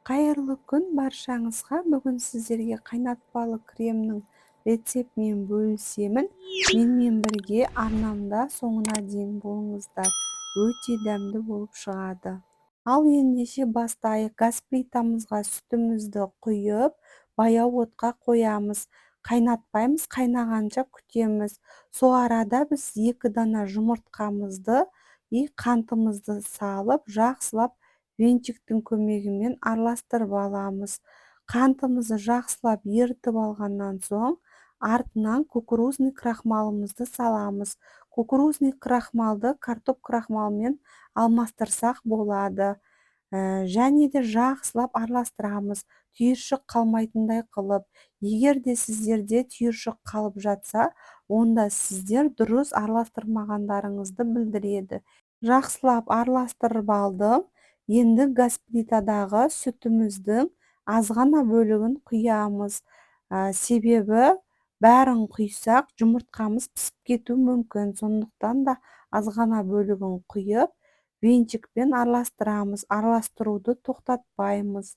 Қайырлы күн баршаңызға. Бүгін сіздерге қайнатпалы кремнің рецептімен бөлісемін. Менімен бірге арнамда соңына дейін болыңыздар. Өте дәмді болып шығады. Ал ендеше бастайық. Газ плитамызға сүтімізді құйып, баяу отқа қоямыз. Қайнатпаймыз, қайнағанша күтеміз. Сол арада біз 2 дана жұмыртқамызды и қантымызды салып, жақсылап венчиктің көмегімен араластырып аламыз. Қантымызды жақсылап ерітіп алғаннан соң, артынан кукурузный крахмалымызды саламыз. Кукурузный крахмалды картоп крахмалымен алмастырсақ болады. Және де жақсылап араластырамыз, түйіршік қалмайтындай қылып. Егер де сіздерде түйіршік қалып жатса, онда сіздер дұрыс араластырмағандарыңызды білдіреді. Жақсылап араластырып алдым. Енді газ плитадағы сүтіміздің азғана бөлігін құямыз. Себебі бәрін құйсақ, жұмыртқамыз пісіп кетуі мүмкін. Сондықтан да азғана бөлігін құйып, венчикпен араластырамыз. Араластыруды тоқтатпаймыз.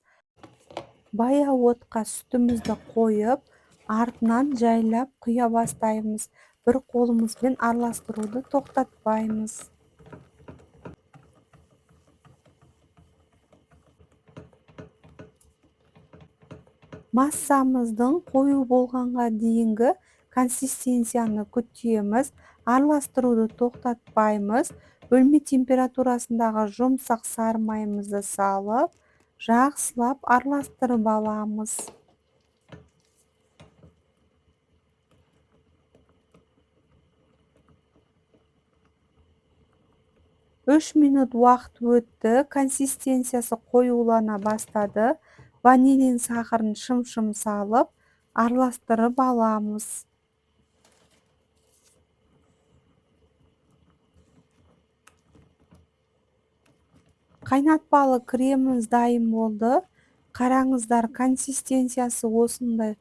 Баяу отқа сүтімізді қойып, артынан жайлап құя бастаймыз. Бір қолымызбен араластыруды тоқтатпаймыз. Массамыздың қою болғанға дейінгі консистенцияны күтеміз. Араластыруды тоқтатпаймыз. Бөлме температурасындағы жұмсақ сары майымызды салып, жақсылап араластырып аламыз. 3 минут уақыт өтті, консистенциясы қоюлана бастады. Ванилин сахарын шым-шым салып, араластырып аламыз. Қайнатпалы креміміз дайын болды. Қараңыздар, консистенциясы осындай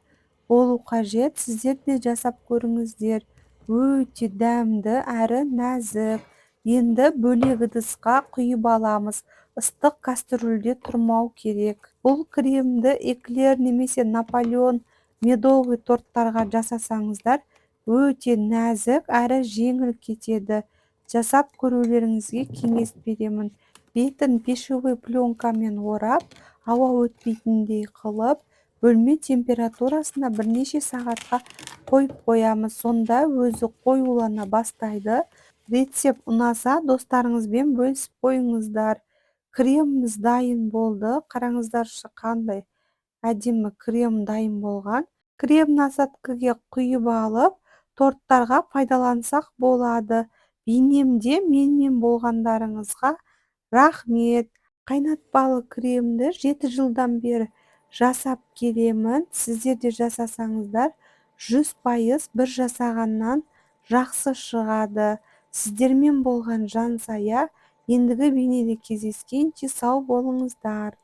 болу қажет. Сіздер де жасап көріңіздер. Өте дәмді әрі нәзік. Енді бөлек ыдысқа құйып аламыз. Ыстық кастрюльде тұрмау керек. Бұл кремді эклер немесе Наполеон медовый торттарға жасасаңыздар, өте нәзік әрі жеңіл кетеді. Жасап көрулеріңізге кеңес беремін. Бетін пищевой пленкамен орап, ауа өтпейтіндей қылып, бөлме температурасына бірнеше сағатқа қойып қоямыз. Сонда өзі қоюлана бастайды. Рецепт ұнаса, достарыңызбен бөлісіп қойыңыздар. Креміміз дайын болды. Қараңыздаршы, қандай әдемі крем дайын болған. Крем насадкіге құйып алып, торттарға пайдалансақ болады. Бейнемде менімен болғандарыңызға рахмет. Қайнатпалы кремді 7 жылдан бері жасап келемін. Сіздер де жасасаңыздар, 100% бір жасағаннан жақсы шығады. Сіздермен болған Жансая. Ендігі бейнеде кездескенше сау болыңыздар.